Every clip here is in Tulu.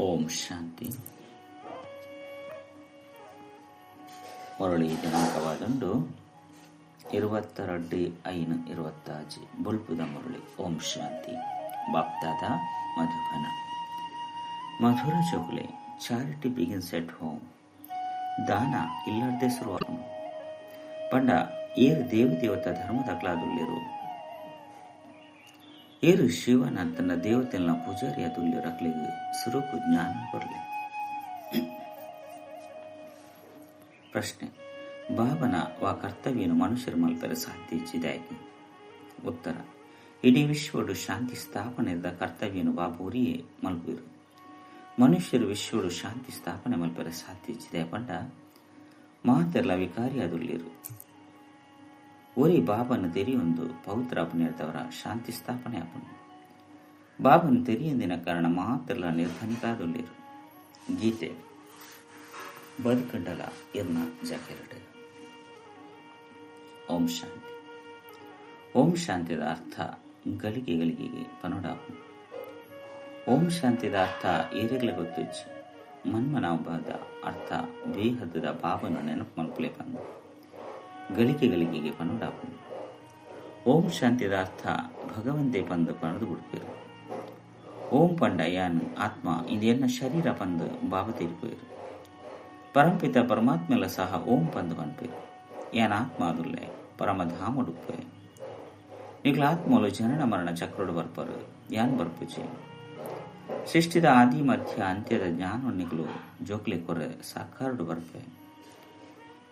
ಓಂ ಶಾಂತಿ. ಮುರಳಿ ದಿನಾಂಕವಾದುಂಡು 22/5/26 ಬೊಲ್ಪುದ ಮುರಳಿ. ಓಂ ಶಾಂತಿ. ಬಾಪ್ದಾದ ಮಧುಬನ. ಮಧುರ ಚೊಕ್ಲೆ ಚಾರಿಟಿ ಬಿಗಿನ್ಸ್ ಎಟ್ ಹೋಮ್. ದಾನ ಇಲ್ಲರ್ದೆ ಶುರುವಾಗುನು ಪಂಡ ಏರು ದೇವ ದೇವತ ಧರ್ಮದಕ್ಲಾದುಲ್ಲೇರು ಏರು ಶಿವನ ತನ್ನ ದೇವತೆನ ಪೂಜಾರಿಯ ತುಲ್ಯರಕ್ಲೆಗ್ ಸುರುಕು ಜ್ಞಾನ ಕೊರಲೆ. ಪ್ರಶ್ನೆ: ಬಾಬನ ವಾ ಕರ್ತವ್ಯನು ಮನುಷ್ಯರ ಮಲ್ಪೆರೆ ಸಾಧ್ಯ ಇಚ್ಚಿದಾಯ್ತು? ಉತ್ತರ: ಇಡೀ ವಿಶ್ವಡು ಶಾಂತಿ ಸ್ಥಾಪನೆದ ಕರ್ತವ್ಯನು ಬಾಬೂರಿಯೇ ಮಲ್ಪಿರು. ಮನುಷ್ಯರು ವಿಶ್ವಡು ಶಾಂತಿ ಸ್ಥಾಪನೆ ಮಲ್ಪೆರೆ ಸಾಧ್ಯ ಇಚ್ಚಿದೆ ಪಂಡ ಮಾತೆರ್ಲ ವಿಕಾರಿಯಾದುಳ್ಳಿರು. ಒರಿ ಬಾಬನ ತೆರಿಯೊಂದು ಪವಿತ್ರಾಪನೇರ್ತವರ ಶಾಂತಿ ಸ್ಥಾಪನೆ ಆಪನು. ಬಾಬನ ತೆರಿಯಂದಿನ ಕಾರಣ ಮಾತೆರ್ಲ ನಿರ್ಧನಿಕಾದುಳ್ಳಿರು. ಗೀತೆ ಬದುಕಂಡಲ ಎನ್ನ ಜಕೆರಡು. ಓಂ ಶಾಂತಿ. ಓಂ ಶಾಂತಿದ ಅರ್ಥ ಗಳಿಗೆ ಗಳಿಗೆಗೆ ಪನೋಡಾಪು. ಓಂ ಶಾಂತಿದ ಅರ್ಥ ಏರೆಗ್ಲ ಗೊತ್ತುಜ್ಜಿ. ಮನ್ಮನಾಭದ ಅರ್ಥ ಬೇಹದ್ದದ ಬಾಬನ ನೆನಪು ಮಲ್ಪಲೆ ಬಂದು ಗಳಿಗೆ ಗಳಿಗೆಗೆ ಪನೋಡಾಪು. ಓಂ ಶಾಂತಿದ ಅರ್ಥ ಭಗವಂತೆ ಪಂದು ಪಣದು ಬಿಡ್ಪೇರು. ಓಂ ಪಂಡ ಯಾನ್ ಆತ್ಮ ಇದು ಎನ್ನ ಶರೀರ ಪಂದು ಬಾಬ ತೀರ್ಪೇರು. ಪರಂಪಿತ ಪರಮಾತ್ಮೆಲ ಸಹ ಓಂ ಪಂದು ಪನ್ಪೇರು. ಯಾನ್ ಆತ್ಮ ಅದುಲ್ಲೆ ಪರಮಧಾಮಡುಪ್ಪೆ. ನಿಗ್ಲ ಆತ್ಮಲು ಜನನ ಮರಣ ಚಕ್ರಡು ಬರ್ಪರು ಯಾನ್ ಬರ್ಪುಜೆ. ಸೃಷ್ಟಿದ ಆದಿ ಮಧ್ಯ ಅಂತ್ಯದ ಜ್ಞಾನ ನಿಗ್ಲು ಜೋಕ್ಲೆ ಕೊರೆ ಸಾಕಾರುಡು ಬರ್ಪೆ.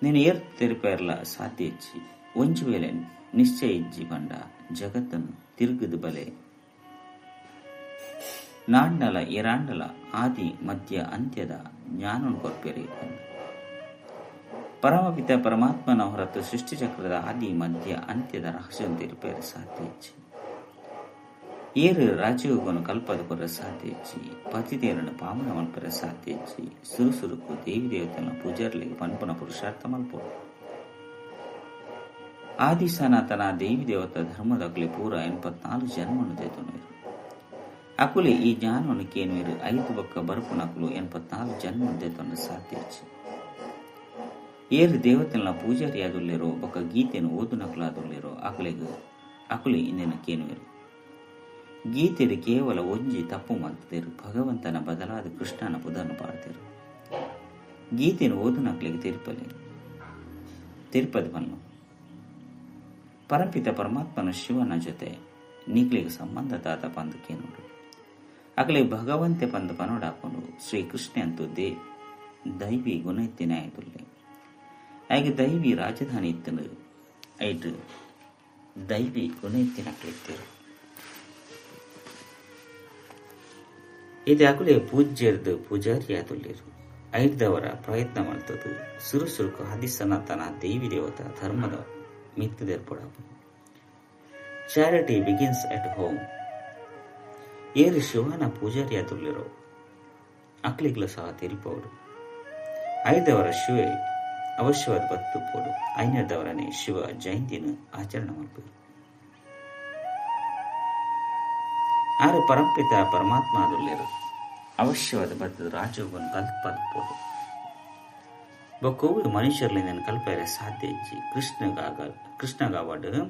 ನೀನು ಏರ್ ತೆರಿಪೇರ್ಲ ಸಾಧ್ಯ ಇಜ್ಜಿ. ಒಂಜು ವೇಳೆ ನಿಶ್ಚಯ ಇಜ್ಜಿ ಬಂಡ ಜಗತ್ತನ್ನು ತಿರುಗದು ಬಲೆ. ನಾಂಡಲ ಏರಾಂಡಲ ಆದಿ ಮಧ್ಯ ಅಂತ್ಯದ ಜ್ಞಾನವನ್ನು ಕೊರ್ಪೇರಿ. ಪರಮಪಿತ ಪರಮಾತ್ಮನ ಹೊರತು ಸೃಷ್ಟಿಚಕ್ರದ ಆದಿ ಮಧ್ಯ ಅಂತ್ಯದ ರಹಸ್ಯ ತೆರಿಪೇರೆ ಸಾಧ್ಯ ಇಜ್ಜಿ. ಏರು ರಾಜಯೋಗವನ್ನು ಕಲ್ಪದ ಕೊರ ಸಾಧ್ಯ ಇಜ್ಜಿ. ಪತಿದೇರನ್ನು ಪಾಮನ ಮಲ್ಪರೆ ಸಾಧ್ಯ ಇಜ್ಜಿ. ಸುರುಸುರುಕು ದೇವಿ ದೇವತನ ಪೂಜಾರ್ಲಿಗೆ ಪನ್ಪನ ಪುರುಷಾರ್ಥ ಮಲ್ಪೋಡು. ಆದಿ ಸನಾತನ ದೇವಿ ದೇವತ ಧರ್ಮದಕ್ಲೆ ಪೂರ 84 ಜನ್ಮನ್ನು ದೇತುನೇರು. ಅಕುಲೆ ಈ ಜ್ಞಾನವನ್ನು ಕೇನುವೇರು. 5 ಬಕ್ಕ ಬರಪುನಕುಲು 84 ಜನ್ಮ ದೇತನ್ನು ಸಾಧ್ಯ ಇಜ್ಜಿ. ಏರು ದೇವತೆನ ಪೂಜಾರಿ ಆದುಲ್ಲೇರೋ ಬೊಕ್ಕ ಗೀತೆಯನ್ನು ಓದುನಕುಲಾದುಲ್ಲೇರೋ ಅಕುಲೆಗ್ ಅಕುಲೆ ಇಂದಿನ ಕೇನುವೇರು. ಗೀತೆಡು ಕೇವಲ ಒಂಜಿ ತಪ್ಪು ಮಲ್ತದೇರು. ಭಗವಂತನ ಬದಲಾದ ಕೃಷ್ಣನ ಪುದನ್ನು ಪಾಡ್ತೇರು. ಗೀತೆಯನ್ನು ಓದುನಕ್ಲಿಗೆ ತಿರುಪತಿ ಬನ್ನು. ಪರಂಪಿತ ಪರಮಾತ್ಮನ ಶಿವನ ಜೊತೆ ನಿಕ್ಲಿಗೆ ಸಂಬಂಧ ತಾತ ಪಂದು ಕೇನೋಡು. ಅಗಲಿ ಭಗವಂತೆ ಪಂದು ಪನೋಡಾಕೊಂಡು ಶ್ರೀಕೃಷ್ಣ ಅಂತೂ ದೈವಿ ಗುಣ ಇತ್ತಿನ ಆಯ್ತುಲ್ಲೆ. ಹಾಗೆ ದೈವಿ ರಾಜಧಾನಿ ಇತ್ತನು ಐಟು ದೈವಿ ಗುಣ ಇತ್ತಿನ ಇತ್ತಿರು. ಇದು ಅಕುಲೆ ಪೂಜ್ಯರ್ದು ಪೂಜಾರಿ ಆದುಲ್ಲೇರು. ಐದವರ ಪ್ರಯತ್ನ ಮಾಡ್ತದ್ದು ಸುರು ಸುರುಕು ಆದಿ ಸನಾತನ ದೇವಿ ದೇವತಾ ಧರ್ಮದ ಮಿತ್ತದೇರ್ಪಡಾಪು. Charity begins at home. ಏರು ಶಿವನ ಪೂಜಾರಿ ಆದುಲ್ಲೇರೋ ಅಕ್ಲಿಗ್ಲ ಸಹ ತೆರಿಪೋಡು. ಐದವರ ಶಿವೆ ಅವಶ್ಯವಾದ ಬತ್ತುಪೋಡು. ಐನದವರನೇ ಶಿವ ಜಯಂತಿನ ಆಚರಣೆ ಮಾಡ್ಬೋದು. ಆರು ಪರಂಪಿತ ಪರಮಾತ್ಮ ಆದುಲ್ಲೇರು ಅವಶ್ಯವಾದ ಬತ್ತದ ರಾಜಯೋಗವನ್ನು ಕಲ್ಪೋದು. ಬೊಕ್ಕೋವು ಮನುಷ್ಯರ್ಲಿಂದ ಕಲ್ಪರೆ ಸಾಧ್ಯ ಇಜ್ಜಿ. ಕೃಷ್ಣಗಾವಾಡು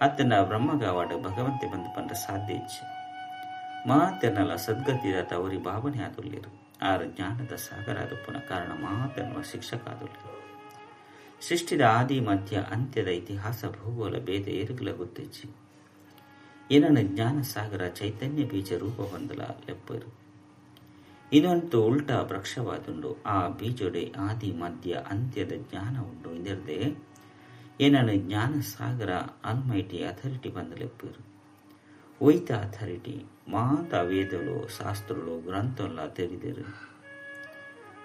ಅತ್ತನ ಬ್ರಹ್ಮಗಾವಾಡು ಭಗವಂತೆ ಬಂದು ಪಂಡ ಸಾಧ್ಯ ಇಜ್ಜಿ. ಮಾತೆರ್ನಲ ಸದ್ಗತಿದಾತ ಅವರಿ ಬಾಬನೆ ಆದುಲ್ಲೇರು. ಆರು ಜ್ಞಾನದ ಸಾಗರ ಆದುಪ್ಪನ ಕಾರಣ ಮಾತೆನ್ನುವ ಶಿಕ್ಷಕ ಆದುಲ್ಲೇರು. ಸೃಷ್ಟಿದ ಆದಿ ಮಧ್ಯ ಅಂತ್ಯದ ಇತಿಹಾಸ ಭೂಗೋಳ ಭೇದ ಏರುಗಲ ಗೊತ್ತಿಜ್ಜಿ. ಏನನ್ನು ಜ್ಞಾನ ಸಾಗರ ಚೈತನ್ಯ ಬೀಜ ರೂಪ ಹೊಂದಲ ಲೆಪ್ಪರು. ಇದಂತೂ ಉಲ್ಟಾ ವೃಕ್ಷವಾದುಂಡು. ಆ ಬೀಜೊಡೆ ಆದಿ ಮಧ್ಯ ಅಂತ್ಯದ ಜ್ಞಾನ ಉಂಡು. ಇದರದೆ ಏನನ್ನು ಜ್ಞಾನ ಸಾಗರ ಆಲ್ಮೈಟಿ ಅಥಾರಿಟಿ ಬಂದ ಲೆಪ್ಪರು. ಒಯ್ತ ಅಥಾರಿಟಿ ಮಾತಾ ವೇದಗಳು ಶಾಸ್ತ್ರಗಳು ಗ್ರಂಥಲ್ಲ ತೆರಿದರು.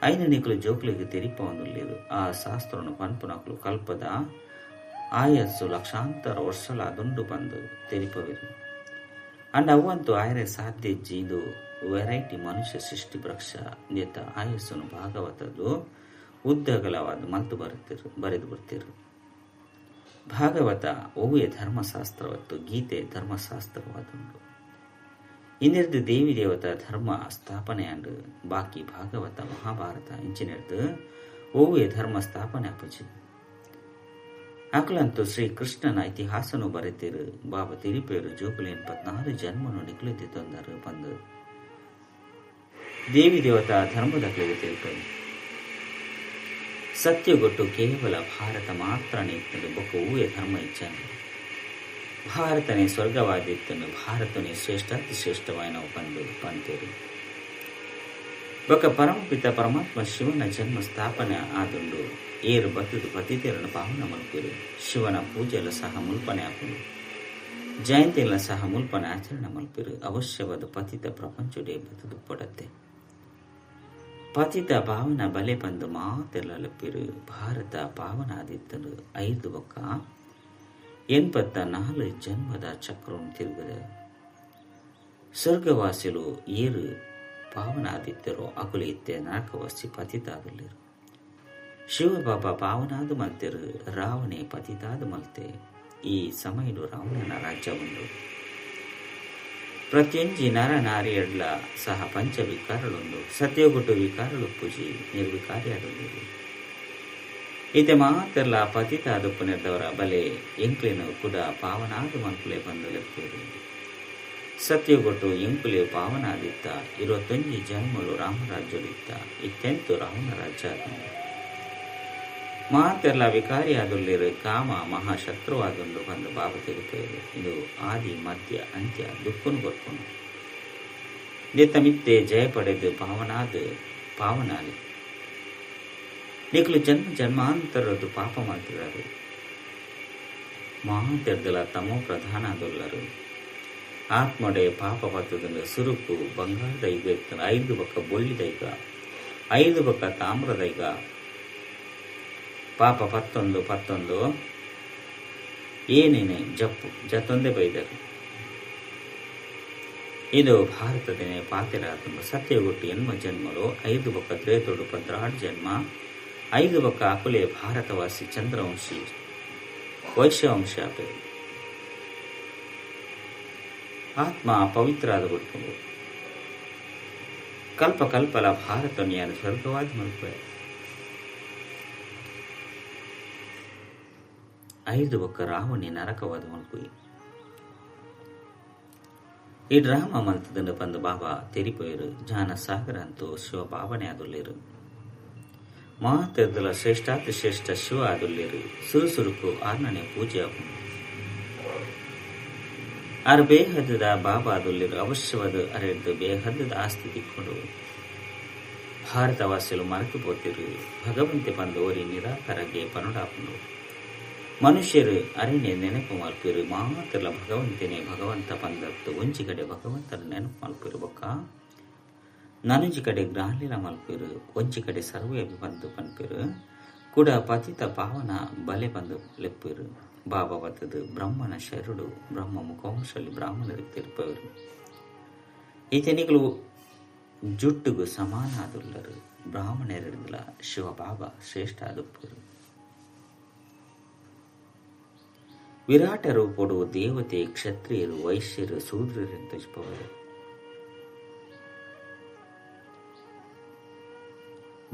ಐನ ನಿಕಲು ಜೋಕ್ಲಿಗೆ ತೆರಿಪವನುಲ್ಲೇರು. ಆ ಶಾಸ್ತ್ರವನ್ನು ಪನ್ಪುನಕಲು ಕಲ್ಪದ ಆಯಸ್ಸು ಲಕ್ಷಾಂತರ ವರ್ಷಲ ದುಂಡು ಬಂದು ತೆರಿಪವಿರು. ಅಂಡ್ ಅವಂತೂ ಆಯರೆ ಸಾಧ್ಯ ಇಜ್ಜಿ. ಇದು ವೆರೈಟಿ ಮನುಷ್ಯ ಸೃಷ್ಟಿ ವೃಕ್ಷ ನೇತ ಆಯಸ್ಸನ್ನು ಭಾಗವತದ್ದು ಉದ್ದಗಲವಾದ ಮಲ್ತು ಬರೆದು ಬರ್ತಿರು. ಭಾಗವತ ಒವ್ವೆ ಧರ್ಮಶಾಸ್ತ್ರವತ್ತು ಗೀತೆ ಧರ್ಮಶಾಸ್ತ್ರವಾದುಂಡು. ಇನ್ನೆರ್ದು ದೇವಿ ದೇವತಾ ಧರ್ಮ ಸ್ಥಾಪನೆ ಆಂಡ್. ಬಾಕಿ ಭಾಗವತ ಮಹಾಭಾರತ ಇಂಚಿನೆರ್ದು ಓವೇ ಧರ್ಮ ಸ್ಥಾಪನೆ ಆಪುಜಿ. ಅಕುಲಂತೂ ಶ್ರೀ ಕೃಷ್ಣನ ಇತಿಹಾಸನು ಬರೆತಿರು. ಬಾಬಾ ತಿರಿಪೇರು ಜೋಕುಲೇನ್ 14 ಜನ್ಮನು ನಿಕುಲೆತಿ ತೊಂದರು ಬಂದು ದೇವಿ ದೇವತಾ ಧರ್ಮದಕ್ಲೆಗೆ ತಿಳಿಪೇರು. ಸತ್ಯಗೊಟ್ಟು ಕೇವಲ ಭಾರತ ಮಾತ್ರ ಇತ್ತನು ಬೊಕ್ಕ ಊಯ ಧರ್ಮ ಇಚ್ಛಾನೆ. ಭಾರತನೇ ಸ್ವರ್ಗವಾದಿತ್ತನು, ಭಾರತನೇ ಶ್ರೇಷ್ಠಾತಿ ಶ್ರೇಷ್ಠವಾಯಿನ ಬಂದು ಪಂತೇರು. ಬೊಕ್ಕ ಪರಮಪಿತ ಪರಮಾತ್ಮ ಶಿವನ ಜನ್ಮ ಸ್ಥಾಪನೆ ಆದುಂಡು. ಏರು ಬತ್ತದು ಪತಿತೇರನ್ನು ಪಾವನ ಮಲ್ಪೇರು. ಶಿವನ ಪೂಜೆಲ ಸಹ ಮುಲ್ಪನೆ ಆಪುಂಡು. ಜಯಂತಿಲ ಸಹ ಮುಲ್ಪನೆ ಆಚರಣೆ ಮಲ್ಪೇರು. ಅವಶ್ಯವಾದ ಪತಿತ ಪ್ರಪಂಚಡೆ ಬತ್ತದು ಪಡತ್ತೆ. ಪತಿತ ಪಾವನ ಬಲೆ ಬಂದು ಮಾತೆಲ್ಲ ಭಾರತ ಪಾವನ ಆದಿತ್ತನು. 5 ಬೊಕ್ಕ 84 ಜನ್ಮದ ಚಕ್ರವನ್ನು ತಿರುಗದ ಸ್ವರ್ಗವಾಸಿಲು ಏರು ಪಾವನಾದಿತ್ತರೋ ಅಕುಲು ಇತ್ತೆ ನರಕವಾಸಿ ಪತಿತಾದಲ್ಲಿರು. ಶಿವಬಾಬಾ ಪಾವನಾದ ಮಲ್ತೆರು, ರಾವಣೆ ಪತಿತಾದ ಮಲ್ತೆ. ಈ ಸಮಯಡು ರಾವಣನ ರಾಜ್ಯ ಉಂಡು. ಪ್ರತಿಯೊಂಜಿ ನರ ನಾರಿಯಡ್ಲ ಸಹ ಪಂಚ ವಿಕಾರಲುಂಡು. ಸತ್ಯಗುಟ್ಟು ವಿಕಾರಲು ಪೂಜಿ ನಿರ್ವಿಕಾರಿಯಾದುಂಡು. ಈತೆ ಮಾತೆಲ್ಲ ಪತಿತ ಆದುಪ್ಪನೆದ್ದವರ ಬಲೆ ಎಂಕ್ಲೇನು ಕೂಡ ಪಾವನಾದ ಮನ್ಕುಲೆ ಬಂದು ಲೆಪ್ಪುರು. ಸತ್ಯಗೊಟ್ಟು ಎಂಕುಲೆ ಪಾವನಾದಿತ್ತ. 21 ಜನ್ಮಲು ರಾಮರಾಜ್ಯಡಿತ್ತ. ಇತ್ತೆಂತು ರಾವಣ ರಾಜ್ಯ ಆದುಂಡು. ಮಾತೆಲ್ಲ ವಿಕಾರಿಯಾದುಲ್ಲಿರು. ಕಾಮ ಮಹಾಶತ್ರುವಾದುಂಡು ಬಂದು ಬಾಬು ತಿರುಪೇರು. ಇದು ಆದಿ ಮಧ್ಯ ಅಂತ್ಯ ದುಃಖನು ಕೊರ್ಪುಂಡು. ದಿತ್ತ ಮಿತ್ತೆ ಜಯ ಪಡೆದು ಪಾವನಾದ ಪಾವನಾಲಿ. ನಿಕಲು ಜನ್ಮ ಜನ್ಮಾಂತರದ್ದು ಪಾಪ ಮಾಡ್ತಿದ್ದಾರೆ. ಮಾತೆರ್ದಲ ತಮೋ ಪ್ರಧಾನ ಆದುಲ್ಲರು. ಆತ್ಮಡೆ ಪಾಪ ಪತ್ತದಂದು ಸುರುಕು ಬಂಗಾರದ ಯುಗ ಇರ್ತದೆ. 5 ಬೊಕ್ಕ ಬೊಳ್ಳಿದ ಯುಗ, 5 ಬೊಕ್ಕ ತಾಮ್ರದ ಯುಗ. ಪಾಪ ಪತ್ತೊಂದು ಪತ್ತೊಂದು ಏನೇನೆ ಜಪ್ಪು ಜತ್ತೊಂದೇ ಬೈದರು. ಇದು ಭಾರತದನೇ ಪಾತೆರಾತಂದು. ಸತ್ಯಗೊಟ್ಟು ಎನ್ಮ ಜನ್ಮಲು 5 ಬೊಕ್ಕ ತ್ರೇತೋಡು 12 ಜನ್ಮ. 5 ಬೊಕ್ಕ ಅಕುಲೆ ಭಾರತವಾಸಿ ಚಂದ್ರವಂಶಿ ವೈಶ್ಯವಂಶ ಪೇರು. ಆತ್ಮ ಪವಿತ್ರ ಆದ ಬಿಡ್ಕೊಂಡು ಕಲ್ಪ ಕಲ್ಪಲ ಭಾರತ ನ್ಯಾನ ಸ್ವರ್ಗವಾದ ಮಲ್ಪೆ. 5 ಬೊಕ್ಕ ರಾವಣಿ ನರಕವಾದ ಮಲ್ಪುಯಿ. ಈ ಡ್ರಾಮಾ ಮಲ್ತದಂಡ ಬಂದು ಬಾಬಾ ತೆರಿಪೋಯರು. ಜ್ಞಾನ ಸಾಗರ ಅಂತೂ ಶಿವ ಬಾಬನೇ ಆದುಲ್ಲೇರು. ಮಾತೆರ್ದಲ ಶ್ರೇಷ್ಠಾತಿ ಶ್ರೇಷ್ಠ ಶಿವ ಆದುಲ್ಲೇರು. ಸುರುಸುರುಕು ಆರ್ನನೆ ಪೂಜೆ ಆಪುಂಡು. ಆರು ಬೇಹದ್ದದ ಬಾಬಾ ಆದುಲ್ಲೇರು. ಅವಶ್ಯವಾದ ಅರೆದ್ದು ಬೇಹದ್ದದ ಆಸ್ತಿ ತಿಕ್ಕೊಂಡು ಭಾರತವಾಸಿಲು ಮರೆತು ಪೋತಿರು. ಭಗವಂತೆ ಬಂದು ಓರಿ ನಿರಾಕರಗೆ ಪನುಡಾಪುಂಡು. ಮನುಷ್ಯರು ಅರಣ್ಯ ನೆನಪು ಮಲ್ಪಿರು. ಮಾತೆಲ್ಲ ಭಗವಂತನೇ ಭಗವಂತ ಪಂದತ್ತು. ಒಂಜಿ ಕಡೆ ಭಗವಂತನ ನೆನಪು ಮಲ್ಪಿರು ಬೊಕ್ಕ ನನೊಂಜಿ ಕಡೆ ಗ್ರಾಲೀಲ ಮಲ್ಪಿರು. ಒಂಜಿ ಕಡೆ ಸರ್ವೇ ಬಂದು ಪನ್ಪಿರು. ಕೂಡ ಪತಿತ ಪಾವನ ಬಲೆ ಬಂದು ಲೆಪ್ಪಿರು. ಬಾಬಾ ಬತ್ತದು ಬ್ರಹ್ಮನ ಶರುಡು ಬ್ರಹ್ಮ ಮುಖವಂಶಲ್ಲಿ ಬ್ರಾಹ್ಮಣರಿಗೆ ತಿರುಪವರು. ಈತನಿಗಳು ಜುಟ್ಟುಗು ಸಮಾನ ಆದುಲ್ಲರು. ಬ್ರಾಹ್ಮಣರಿಡಲ ಶಿವ ಬಾಬಾ ಶ್ರೇಷ್ಠ ಆದುಪ್ಪರು. ವಿರಾಟ ರೂಪಡು ದೇವತೆ ಕ್ಷತ್ರಿಯರು ವೈಶ್ಯರು ಶೂದ್ರರು ತಜ್ಪವರು.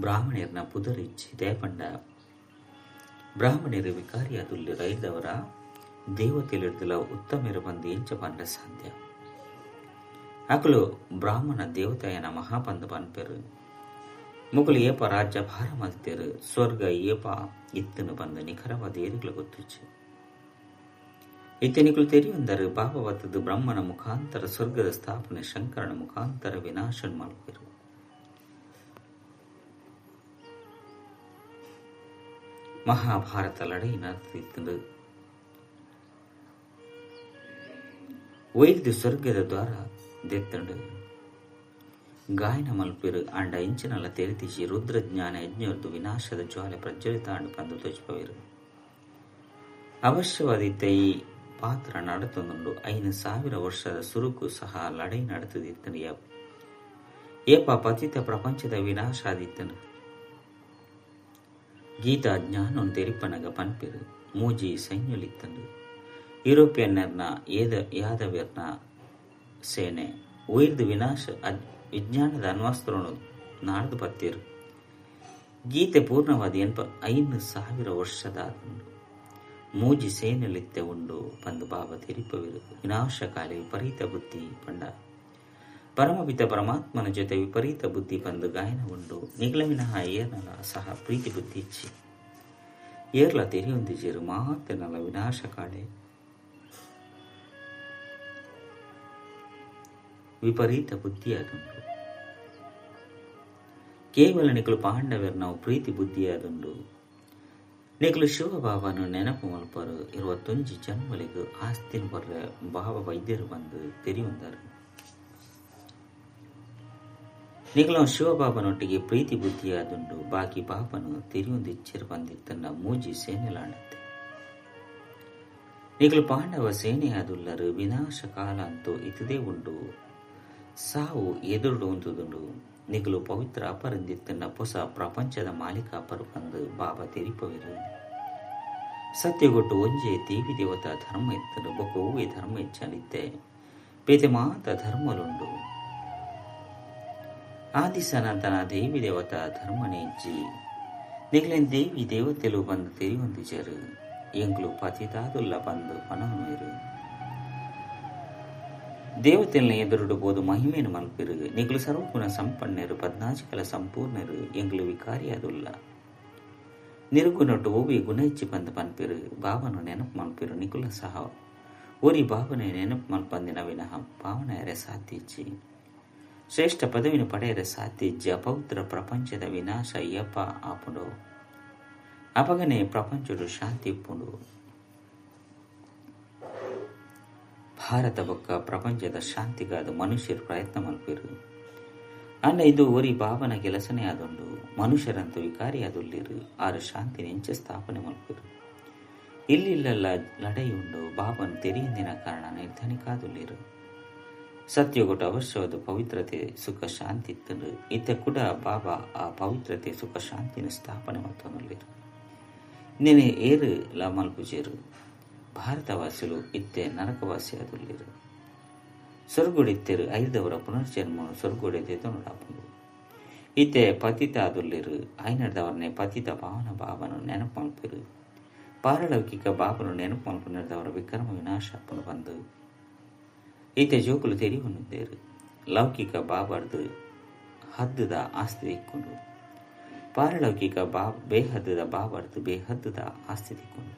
ಬ್ರಾಹ್ಮಣರನ್ನ ಪುದರಿಚ್ಚಿ ದೇಪಂಡ ಬ್ರಾಹ್ಮಣರು ವಿಕಾರಿಯಾದುಲ್ಲಿ ರೈದವರ ದೇವತೆಲಿರ್ದಲ ಉತ್ತಮರು ಬಂದು ಎಂಚ ಪಂಡ ಸಾಧ್ಯ. ಅಕಲು ಬ್ರಾಹ್ಮಣ ದೇವತೆಯನ ಮಹಾಪಂದ ಪನ್ಪೆರು. ಮುಗುಲು ಏಪ ರಾಜ್ಯ ಭಾರ ಮಲ್ತೇರು. ಸ್ವರ್ಗ ಏಪ ಇತ್ತನು ಬಂದು ನಿಖರವಾದ ಏರುಗಳು ಗೊತ್ತುಚ್ಚು. ಇತನಿಗಳು ತೆರಿಯೊಂದರು ಬಾಬಾ ಬತ್ತದು ಬ್ರಹ್ಮನ ಮುಖಾಂತರ ಸ್ವರ್ಗದ ಸ್ಥಾಪನೆ, ಶಂಕರನ ಮುಖಾಂತರ ವಿನಾಶನ್ ಮಲ್ಪೆರು. ಮಹಾಭಾರತ ಲಡೈ ನಡೆದಿತ್ತು. ವೈದ್ಯ ಸ್ವರ್ಗದ ದ್ವಾರ ದೆತ್ತಂಡು ಗಾಯನ ಮಲ್ಪಿರು. ಅಂಡ ಇಂಚಿನಲ್ಲ ತೆರಿತಿಸಿ ರುದ್ರಜ್ಞಾನ ಯಜ್ಞವರ್ದು ವಿನಾಶದ ಜ್ವಾಲೆ ಪ್ರಜ್ವಲಿತ ಅಂಡು ಬಂದು ತೋಚಿಪವಿರು. ಅವಶ್ಯವಾದಿತ್ತ ಈ ಪಾತ್ರ ನಡೆತೊಂದುಂಡು. 5000 ವರ್ಷದ ಸುರುಕು ಸಹ ಲಡೈ ನಡೆತದಿತ್ತನು. ಏಪ ಪತಿತ ಪ್ರಪಂಚದ ವಿನಾಶ ಆದಿತ್ತನು. ಗೀತಾ ಜ್ಞಾನೊಂದು ತೆರಿಪನಗ ಪನ್ಪಿರು. ಮೂಜಿ ಸೈನ್ಯಲಿತ್ತಂಡು. ಯುರೋಪಿಯನ್ನರ್ನ ಯಾದವ್ಯರ್ನ ಸೇನೆ, ಒಯ್ದು ವಿನಾಶ ವಿಜ್ಞಾನದ ಅನ್ವಸ್ತ್ರವನ್ನು ನಾಡ್ದು ಪತ್ತೇರು. ಗೀತೆ ಪೂರ್ಣವಾದ 85,000 ವರ್ಷದ ಉಂಡು. ಮೂಜಿ ಸೇನೆಲಿತ್ತೆ ಉಂಡು ಪಂದು ಬಾಬಾ ತೆರಿಪವಿರು. ವಿನಾಶಕಾಲೆ ವಿಪರೀತ ಬುದ್ಧಿ ಪಂಡ ಪರಮಪಿತ ಪರಮಾತ್ಮನ ಜೊತೆ ವಿಪರೀತ ಬುದ್ಧಿ ಪಂದು ಗಾಯನ ಉಂಡು. ನಿಗಲ ವಿನಃ ಏರ್ನಲ ಸಹ ಪ್ರೀತಿ ಬುದ್ಧಿ ಇಚ್ಚಿ ಏರ್ಲ ತೆರಿಯೊಂದಿಜೇರು ಮಾತೆನಲ ವಿನಾಶಕಾಲೆ ವಿಪರೀತ ಬುದ್ಧಿಯಾದುಂಡು. ಕೇವಲ ನಿಕಲು ಪಾಂಡವರು ನಾವು ಪ್ರೀತಿ ಬುದ್ಧಿಯಾದುಂಡು. ನಿಕಲು ಶಿವಬಾಬಾನು ನೆನಪು ಮಲ್ಪರು 21 ಜನ್ಮಲಿಗೂ ಆಸ್ತಿನ ಬರ್ರ ಬಾಬಾ ವೈದ್ಯರು ಬಂದು ತೆರಿಯುಂದರು. ನಿಕಲು ಶಿವಬಾಬನೊಟ್ಟಿಗೆ ಪ್ರೀತಿ ಬುದ್ಧಿಯಾದುಂಡು. ಬಾಕಿ ಬಾಬನು ತೆರಿಯೊಂದು ಇಚ್ಛೆರು ಬಂದಿತ್ತನ್ನ ಮೂಜಿ ಸೇನೆಲಾಣತ್ತೆ. ನಿಕಲು ಪಾಂಡವ ಸೇನೆಯಾದುಲ್ಲರು. ವಿನಾಶ ಕಾಲ ಅಂತೂ ಇತದೇ ಉಂಡು. ಸಾವು ಎದುರುಡು ಉಂತುದುಂಡು. ನಿಕಲು ಪವಿತ್ರ ಅಪರಂದಿತ್ತನ್ನ ಹೊಸ ಪ್ರಪಂಚದ ಮಾಲೀಕ ಅಪರು ಬಂದು ಬಾಬಾ ತೆರಿಪವಿರು. ಸತ್ಯಗೊಟ್ಟು ಒಂಜೆ ದೇವಿ ದೇವತಾ ಧರ್ಮ ಇತ್ತನು ಬೊಕ್ಕ ಹೂವೆ ಧರ್ಮ ಇಚ್ಛನಿತ್ತೆ ಪೇತೆ ಮಾತ ಧರ್ಮಲುಂಡು. ಆದಿ ಸನಾತನ ದೇವಿ ದೇವತಾ ಧರ್ಮನೇ ಇಜ್ಜಿ. ನಿಗಲೇನ್ ದೇವಿ ದೇವತೆಲು ಬಂದು ತೆರಿಯೊಂದಿಜರು. ಎಂಕ್ಲು ಪತಿತಾದುಲ್ಲ ಬಂದು ಪನವನು. ದೇವತೆಲ್ನ ಎದುರುಡು ಬೋದು ಮಹಿಮೇನು ಮಲ್ಪಿರು. ನಿಗಲು ಸರ್ವಗುಣ ಸಂಪನ್ನರು, ಪದ್ನಾಜಿಕಲ ಸಂಪೂರ್ಣರು. ಎಂಗ್ಲು ವಿಕಾರಿಯಾದುಲ್ಲ. ನಿರ್ಗುಣೊಟ್ಟು ಓವಿ ಗುಣ ಇಚ್ಚಿ ಬಂದು ಪನ್ಪಿರು. ಬಾಬನು ನೆನಪು ಮಲ್ಪಿರು. ನಿಕುಲ ಸಹ ಓರಿ ಬಾಬನೆ ನೆನಪು ಮಲ್ಪಂದಿನ ವಿನಃ ಪಾವನೆಯರೆ ಸಾಧ್ಯ ಇಚ್ಚಿ. ಶ್ರೇಷ್ಠ ಪದವಿನ ಪಡೆಯರೆ ಸಾಧ್ಯ ಇಜ್ಜಿ. ಅಪವಿತ್ರ ಪ್ರಪಂಚದ ವಿನಾಶ ಯಪ ಆಪುಂಡು. ಅಪಗನೆ ಪ್ರಪಂಚಡು ಶಾಂತಿ ಇಪ್ಪುಂಡು. ಭಾರತ ಬೊಕ್ಕ ಪ್ರಪಂಚದ ಶಾಂತಿಗಾದ ಮನುಷ್ಯರು ಪ್ರಯತ್ನ ಮಲ್ಪಿರು. ಅನ್ನ ಇದು ಒರಿ ಬಾಬನ ಕೆಲಸನೇ ಆದುಂಡು. ಮನುಷ್ಯರಂತೂ ವಿಕಾರಿಯಾದುಲ್ಲಿರು. ಆರು ಶಾಂತಿ ನೆಂಚ ಸ್ಥಾಪನೆ ಮಲ್ಪಿರು. ಇಲ್ಲಿಲ್ಲೆಲ್ಲ ಲಡೈ ಉಂಡು. ಬಾಬನ್ ತೆರೆಯಿಂದಿನ ಕಾರಣ ನಿರ್ಧನಿಕಾದುಲ್ಲಿರು. ಸತ್ಯಗೊಟ್ಟು ಅವಶ್ಯವಾದ ಪವಿತ್ರತೆ ಸುಖ ಶಾಂತಿ ಇತ್ತಂಡು. ಇತ್ತ ಕೂಡ ಬಾಬಾ ಆ ಪವಿತ್ರತೆ ಸುಖ ಶಾಂತಿನ ಸ್ಥಾಪನೆ ಮಲ್ತೊಂದುಲ್ಲಿರು. ನೆನೆ ಏರು ಲ ಮಲ್ಪುಜೇರು. ಭಾರತವಾಸಿಲು ಇತ್ತೆ ನರಕವಾಸಿಯಾದುಲ್ಲಿರು. ಸೊರ್ಗುಡಿತ್ತೆರು ಐದವರ ಪುನರ್ಜನ್ಮ ಸೊರ್ಗುಡೆ ತೆತೊನುಡಾಪುಂಡು. ಇತ್ತೆ ಪತಿತ ಆದುಲ್ಲಿರು. ಐನರ್ದವರನ್ನೇ ಪತಿತ ಪಾವನ ಬಾಬನು ನೆನಪು ಮಲ್ಪಿರು. ಪಾರಲೌಕಿಕ ಬಾಬನು ನೆನಪು ಮಲ್ಪುನರ್ದವರ ವಿಕ್ರಮ ವಿನಾಶ ಅಪ್ಪನು ಬಂದು ಇತ್ತೆ ಜೋಕುಲು ತೆರಿವನ್ನುದ್ದೇರು. ಲೌಕಿಕ ಬಾಬಾರ್ದು ಹದ್ದುದ ಆಸ್ತಿ ದಿಕ್ಕೊಂಡು. ಪಾರಲೌಕಿಕ ಬೇಹದ್ದುದ ಬಾಬಾರ್ದು ಬೇಹದ್ದುದ ಆಸ್ತಿ ದಿಕ್ಕೊಂಡು.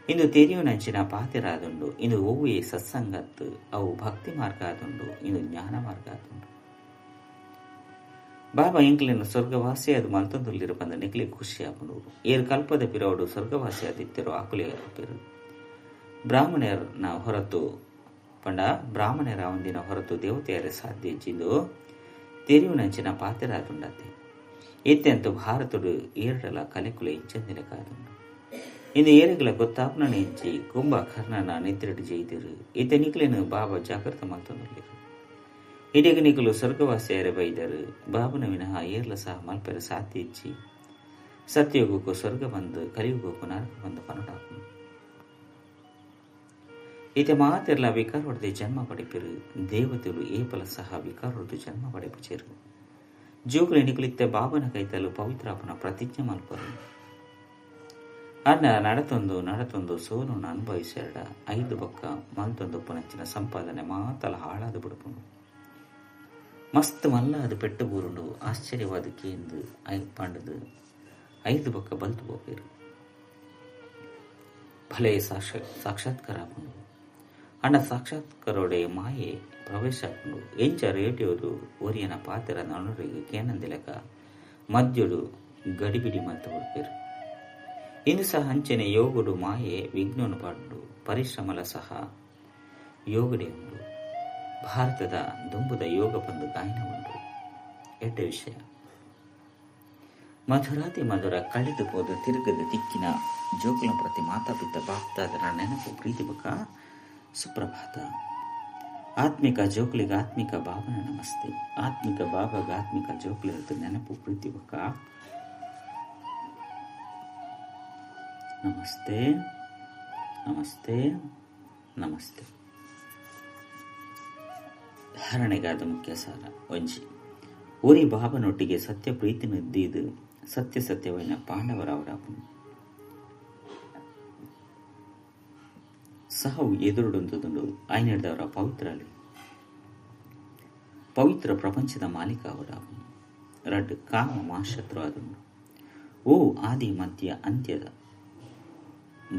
ಇಂದು ತೆರಿಯುನಂಚಿನ ಪಾತಿರಾದುಂಡು. ಇಂದು ಒವ್ವೇ ಸತ್ಸಂಗತ್ತು ಅವು ಭಕ್ತಿ ಮಾರ್ಗ ಆದುಂಡು. ಇಂದು ಜ್ಞಾನ ಮಾರ್ಗ ಆದುಂಡು. ಬಾಬಾ ಎಂಕ್ಲಿನ ಸ್ವರ್ಗವಾಸಿ ಅದು ಮಲ್ತೊಂದುಲ್ಲಿರು ಬಂದ ನಿಕ್ಲಿ ಖುಷಿ ಆಪುಂಡು. ಏರು ಕಲ್ಪದ ಪಿರವಡು ಸ್ವರ್ಗವಾಸಿ ಆದಿತ್ತಿರೋ ಆಕುಲಿ ಆಪಿರು. ಬ್ರಾಹ್ಮಣರ್ನ ಹೊರತು ಪಂಡ ಬ್ರಾಹ್ಮಣರ ಒಂದಿನ ಹೊರತು ದೇವತೆಯರ ಸಾಧ್ಯ ಇಜ್ಜಿಂದು ತೆರಿಯುನಂಚಿನ ಪಾತಿರಾದುಂಡತೆ. ಇತ್ತೆಂತು ಭಾರತಡು ಏರಡಲ ಕಲೆಕುಲ ಇಜ್ಜಂದಿನ ಕಾದುಂಡು. ಇಂದು ಏರೆಗಳ ಗೊತ್ತಾಪ್ನ ಇಜ್ಜಿ ಕುಂಭಕರ್ಣನ ನಿದ್ರೆಡು ಜೈದಿರು. ಇತ್ತೆ ನಿಕ್ಲೇನು ಬಾಬಾ ಜಾಗೃತ ಮಲ್ತೊಂದುಲ್ಲೆರ್. ಇಡೀಗ ನಿಕುಲು ಸ್ವರ್ಗವಾಸಿಯರೆ ಬೈದರು. ಬಾಬನ ವಿನಃ ಏರ್ಲ ಸಹ ಮಲ್ಪೆರ ಸಾಧ್ಯ ಇಜ್ಜಿ. ಸತ್ಯಯುಗಕ್ಕೂ ಸ್ವರ್ಗ ಬಂದು ಕಲಿಯುಗಕ್ಕೂ ನರಕ ಬಂದು ಪನಡಾಪು. ಇತ್ತೆ ಮಾತೆರ್ಲ ವಿಕಾರೊಡ್ದು ಜನ್ಮ ಪಡೆಪಿರು. ದೇವತೆಲು ಏಪಲ ಸಹ ವಿಕಾರೊಡ್ದು ಜನ್ಮ ಪಡೆಪುಚೆರು. ಜೋಕುಲು ನಿಕುಲಿತ್ತೆ ಬಾಬನ ಕೈತಲು ಪವಿತ್ರಾಪನ ಪ್ರತಿಜ್ಞೆ ಮಲ್ಪರು. ಅನ್ನ ನಡತೊಂದು ನಡತೊಂದು ಸೋಲನ್ನು ಅನುಭವಿಸೆರಡ 5 ಬೊಕ್ಕ ಮಲ್ತೊಂದು ಪುನಂಚಿನ ಸಂಪಾದನೆ ಮಾತಲ ಹಾಳಾದ ಬಿಡುಪುಂಡು. ಮಸ್ತ್ ಮಲ್ಲ ಅದು ಪೆಟ್ಟು ಬೂರುಂಡು. ಆಶ್ಚರ್ಯವಾದ ಕೇಂದು ಪಂಡದು 5 ಬೊಕ್ಕ ಬಲ್ತು ಪೋಪೇರು. ಭಲೆ ಸಾಕ್ಷಾತ್ಕಾರ ಆಪುಂಡು. ಅಣ್ಣ ಸಾಕ್ಷಾತ್ಕಾರೋಡೆ ಮಾಯೆ ಪ್ರವೇಶ ಆಪುಂಡು. ಎಂಚ ರೇಡಿಯೋದು ಒರಿಯನ ಪಾತೆರ ನಡುರಿಗೆ ಕೇನಂದಿಲಕ ಮದ್ಯೊಡು ಗಡಿಬಿಡಿ ಮಲ್ತು ಬಿಡ್ಪೇರು. ಇಂದು ಸಹ ಅಂಚನೆ ಯೋಗುಡು ಮಾಯೆ ವಿಘ್ನನು ಪಾಡುಂಡು. ಪರಿಶ್ರಮಲ ಸಹ ಯೋಗಡೆ ಉಂಡು. ಭಾರತದ ದುಂಬುದ ಯೋಗ ಬಂದು ಗಾಯನ ಉಂಡು. ಎಡ್ಡೆ ವಿಷಯ. ಮಧುರಾತಿ ಮಧುರ ಕಳೆದು ಹೋದ ತಿರುಗದ ದಿಕ್ಕಿನ ಜೋಕುಲ ಪ್ರತಿ ಮಾತಾಪಿತ ಬಾಪ್ತಾದರ ನೆನಪು ಪ್ರೀತಿ ಬಕ ಸುಪ್ರಭಾತ. ಆತ್ಮಿಕ ಜೋಕುಲಿಗೆ ಆತ್ಮಿಕ ಬಾಬನ ನಮಸ್ತೆ. ಆತ್ಮಿಕ ಬಾಬಾಗ ಆತ್ಮಿಕ ಜೋಕುಲಿರದು ನೆನಪು ಪ್ರೀತಿ ಬಕ ನಮಸ್ತೆ ನಮಸ್ತೆ ನಮಸ್ತೆ. ಧಾರಣೆಗಾದ ಮುಖ್ಯ ಸಾರ ಒಂಜಿ ಒರಿ ಬಾಬನೊಟ್ಟಿಗೆ ಸತ್ಯ ಪ್ರೀತಿನ ದೀದು ಸತ್ಯ ಸತ್ಯವೈನ ಪಾಂಡವರಾವಡಾಪುನು ಸಹವು ಎದುರುಡುಂದುದುಂಡು ಐನೆಡ್ದವರ ಪವಿತ್ರಲಿ ಪವಿತ್ರ ಪ್ರಪಂಚದ ಮಾಲೀಕ ಅವಡಾಪುನು ರಡ್ಡ್ ಕಾಮ ಮಹಾಶತ್ರು ಆದುಂಡು ಓ ಆದಿ ಮಧ್ಯ ಅಂತ್ಯದ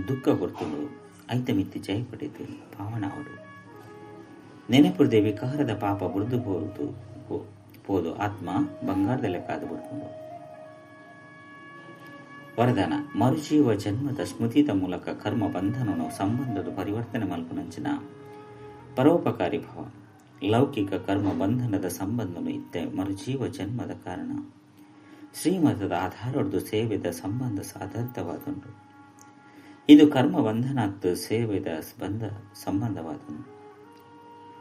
ದುಃಖ ಕೊರ್ತುಂಡು ಐತ ಮಿತ್ತಿ ಜಯ ಪಡೆದು ಪಾವನ ಅವಡು ನೆನಪುರ್ದೆ ವಿಕಾರದ ಪಾಪ ಬುರ್ದು ಪೋದು ಪೋದು ಆತ್ಮ ಬಂಗಾರದ ಲೆಕ್ಕಾದ ಬರ್ಕೊಂಡು ವರದಾನ ಮರುಜೀವ ಜನ್ಮದ ಸ್ಮೃತಿದ ಮೂಲಕ ಕರ್ಮ ಬಂಧನವನ್ನು ಸಂಬಂಧದ ಪರಿವರ್ತನೆ ಮಲ್ಪುನಂಚಿನ ಪರೋಪಕಾರಿ ಭಾವ ಲೌಕಿಕ ಕರ್ಮ ಬಂಧನದ ಸಂಬಂಧನು ಇತ್ತೆ ಮರುಜೀವ ಜನ್ಮದ ಕಾರಣ ಶ್ರೀಮತದ ಆಧಾರದ್ದು ಸೇವೆದ ಸಂಬಂಧ ಸಾಧಾರಿತವಾದುಂಡು ಇದು ಕರ್ಮ ಬಂಧನಾತ್ ಸೇವೆದ ಬಂಧ ಸಂಬಂಧವಾದುಂಡು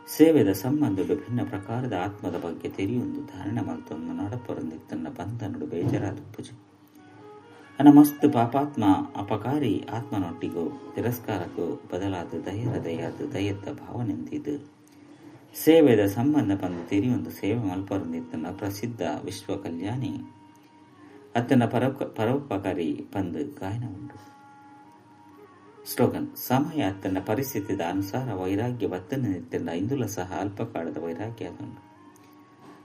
ಸೇವೆದ ಸಂಬಂಧಡು ಭಿನ್ನ ಪ್ರಕಾರದ ಆತ್ಮದ ಬಗ್ಗೆ ತೆರೆಯೊಂದು ಧಾರಣೆ ಮಲ್ತೊಂದು ನಡಪೊರಂದಿತ್ತನ್ನ ಬಂಧನಡು ಬೇಜಾರಾದ ಪೂಜೆ ಅನ ಮಸ್ತ್ ಪಾಪಾತ್ಮ ಅಪಕಾರಿ ಆತ್ಮನೊಟ್ಟಿಗೂ ತಿರಸ್ಕಾರಕ್ಕೂ ಬದಲಾದ ದಯರ ದಯಾದ ದಯತ್ತ ಭಾವನೆಂದಿದ್ದು ಸೇವೆದ ಸಂಬಂಧ ಬಂದು ತೆರೆಯೊಂದು ಸೇವೆ ಮಲ್ಪರಂದಿತ್ತನ್ನ ಪ್ರಸಿದ್ಧ ವಿಶ್ವ ಕಲ್ಯಾಣಿ ಅತ್ತನ ಪರೋಪಕಾರಿ ಬಂದು ಗಾಯನ ಉಂಟು. ಸ್ಲೋಗನ್ ಸಮಯ ಅತ್ತನ ಪರಿಸ್ಥಿತಿದ ಅನುಸಾರ ವೈರಾಗ್ಯ ಬತ್ತನ ನಿತ್ಯಂಡ ಇಂದುಲ ಸಹ ಅಲ್ಪಕಾಲದ ವೈರಾಗ್ಯ ಅದುಂಡು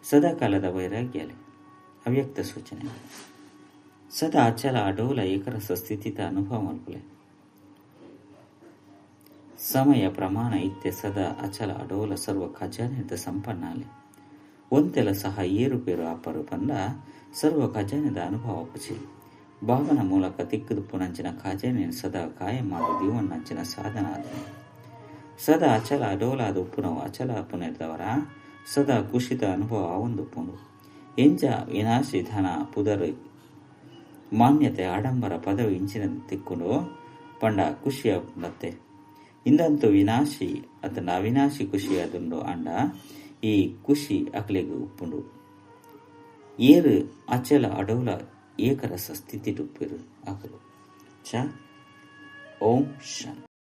ಸದಾಕಾಲದ ವೈರಾಗ್ಯ ಅವ್ಯಕ್ತ ಸೂಚನೆ ಸದಾ ಅಚಲ ಅಡೋಲ ಏಕರಸ ಸ್ಥಿತಿತ ಅನುಭವ ಮಲ್ಪುಲೆ ಸಮಯ ಪ್ರಮಾಣ ಇತ್ತೆ ಸದಾ ಅಚಲ ಅಡೋಲ ಸರ್ವ ಖಜಾನೆದ ಸಂಪನ್ನಾಲೆ ಒಂತೆಲ ಸಹ ಏರುಪೇರು ಆಪರು ಪಂಡ ಸರ್ವ ಖಜಾನೆದ ಅನುಭವ ಅಪ್ಪುಚಿ ಭಾವನ ಮೂಲಕ ತಿಕ್ಕುದುಪ್ಪುನಂಚಿನ ಖಜಾನೆ ಸದಾ ಕಾಯಮಾದ ದೀವನ್ನಂಚಿನ ಸಾಧನ ಅದು ಸದಾ ಅಚಲ ಅಡೋಲಾದ ಉಪ್ಪುನವು ಅಚಲ ಅಪ್ಪುನೆರ್ದವರ ಸದಾ ಕುಶಿತ ಅನುಭವ ಆವೊಂದುಪ್ಪುಂಡು ಎಂಜ ವಿನಾಶಿ ಧನ ಪುದರ್ ಮಾನ್ಯತೆ ಆಡಂಬರ ಪದವಿ ಇಂಚಿನ ತಿಕ್ಕೊಂಡು ಪಂಡ ಖುಷಿಯ ಮತ್ತೆ ಇಂದಂತೂ ವಿನಾಶಿ ಅತನ ಅವಿನಾಶಿ ಖುಷಿ ಅದುಂಡು ಅಂಡ ಈ ಖುಷಿ ಅಕ್ಲೆಗ್ ಉಪ್ಪುಂಡು ಏರು ಅಚಲ ಅಡೋಲ ಏಕರಸ ಸ್ಥಿತಿ ಡುಪ್ಪಿರು ಅಕಲು ಚ ಓಂ ಶಾಂತಿ.